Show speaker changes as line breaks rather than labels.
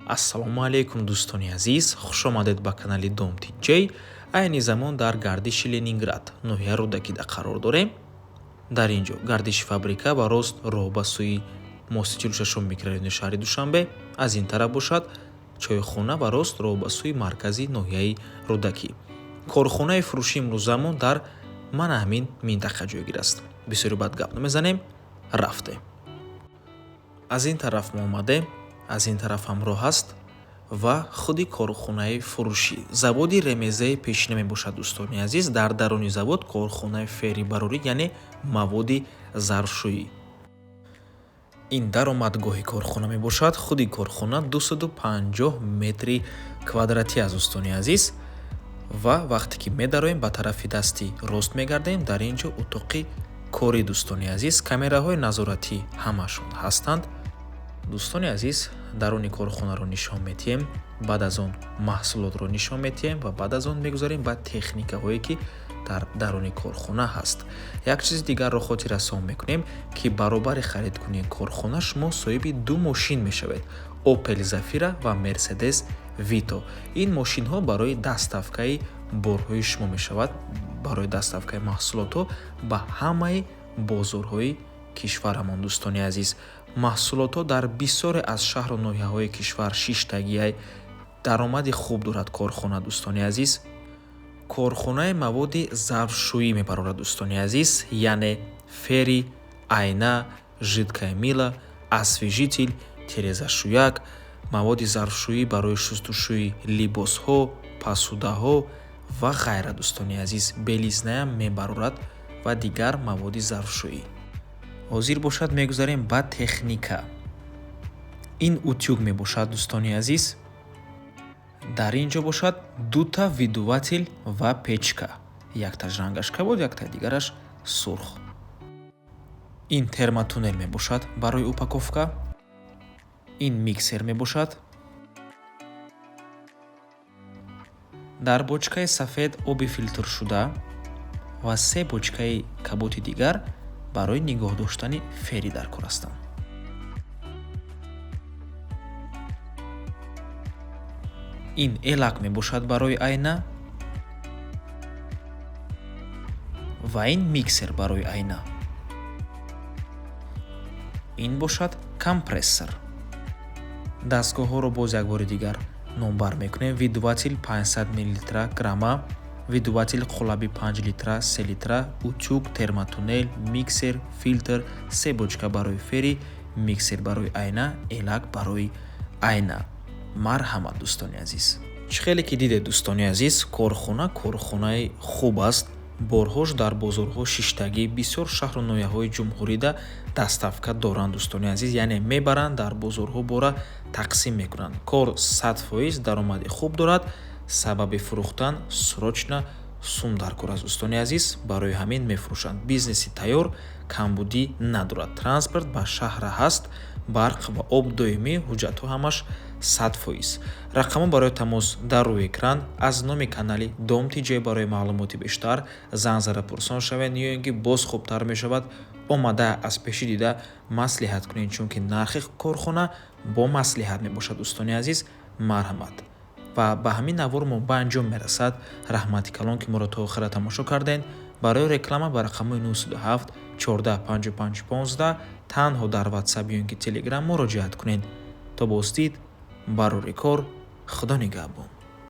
Ассалому алайкум, дӯстони азиз, хушомадед ба канали Дом Тиҷей. Айни замон дар гардиши Ленинград, ноҳияи Рӯдакида қарор дорем. Дар ин ҷо гардиши фабрика ва рост роҳ ба сӯи мости 46 микрорайони шаҳри Душанбе, аз ин тараф бошад чойхона ва рост роҳ ба сӯи маркази ноҳияи Рӯдакӣ. Корхонаи фурӯши имрӯзамон дар мана ҳамин минтақа ҷойгир аст. Бисёри бад гап намезанем, рафтем. Аз ин тараф мо омадем, аз ин тараф ҳам роҳ аст ва худи корхонаи фурӯшӣ. Заводи ремезаи пешина мебошад, дӯстони азиз. Дар даруни завод корхонаи феррибарорӣ, яъне маводи зарфшӯӣ. Ин даромадгоҳи корхона мебошад. Худи корхона 250 метри квадратӣ аст, дӯстони азиз. Ва вақте ки медароем, ба тарафи дасти рост мегардем, дар ин ҷо утоқи корӣ, дӯстони азиз. Камераҳои назоратӣ ҳамашон ҳастанд. Дӯстони азиз, даруни корхонаро нишон медиҳем, баъд аз он маҳсулотро нишон медиҳем ва баъд аз он мегузарем ба техникаҳое, ки дар даруни корхона ҳаст. Як чизи дигарро хотиррасон мекунем, ки баробари харидкунии корхона шумо соҳиби ду мошин мешавед: Opel Zafira ва Mercedes Vito. Ин мошинҳо барои доставкаи борҳои шумо мешавад, барои доставкаи маҳсулотҳо ба ҳамаи бозорҳои кишварамон. Дӯстони азиз, маҳсулотҳо дар бисёре аз шаҳру ноҳияҳои кишвар шиштагиай, даромади хуб дорад корхона, дӯстони азиз. Корхонаи маводи зарфшӯӣ мебарорад, дӯстони азиз, яъне фери, айна, жидкое мыло, освежитель, тирезашӯяк, маводи зарфшӯӣ барои шустушӯи либосҳо, посудаҳо ва ғайра, дӯстони азиз. Белизнаям мебарорад ва дигар маводи зарфшӯӣ. Ҳозир бошад, мегузарем ба техника. Ин утюг мебошад, дӯстони азиз. Дар ин ҷо бошад дута выдуватель ва печка, якташ рангаш кабуд, яктаи дигараш сурх. Ин термотуннел мебошад барои упаковка. Ин миксер мебошад. Дар бочкаи сафед оби филтршуда ва се бочкаи кабуди дигар барои нигоҳ доштани фери дар кор ҳастанд. Ин элак мебошад барои айна ва ин миксер барои айна. Ин бошад компрессор. Дастгоҳҳоро боз як бори дигар номбар мекунем. Выдуватель 500 миллилитра грамма, выдуватель қолаби 5 литра, 3 литра, утюг, термотуннел, миксер, филтр, се бочка барои фери, миксер барои айна, элак барои айна. Марҳамат, дӯстони азиз. Чӣ хеле ки дидед, дӯстони азиз, корхона корхонаи хуб аст. Борҳош дар бозорҳо шиштагӣ, бисёр шаҳру ноҳияҳои ҷумҳурида доставка доранд, дӯстони азиз, яъне мебаранд дар бозорҳо, бора тақсим мекунанд. Кор 100% даромади хуб дорад. Сабаби фурӯхтан срочно сум дар кор аст, дӯстони азиз, барои ҳамин мефурӯшанд. Бизнеси тайёр, камбудӣ надорад. Транспорт ба шаҳра ҳаст, барқ ва об доимӣ, ҳуҷҷатҳо ҳамаш 100%. Рақамҳо барои тамос дар рӯи экран. Аз номи канали Дом Тиҷей барои маълумоти бештар занг зада пурсон шавед, ё ин ки боз хубтар мешавад омада аз пеши дида маслиҳат кунед, чунки нархи корхона бо маслиҳат мебошад, дӯстони азиз. Марҳамат. Ва ба ҳамин навор мо ба анҷом мерасад. Раҳмати калон, ки моро то охира тамошо кардед. Барои реклама ба рақамҳои 907 14 55 15 танҳо дар WhatsApp ё ин ки Telegram муроҷиат кунед. То боздид, барори кор, Худо нигаҳбон.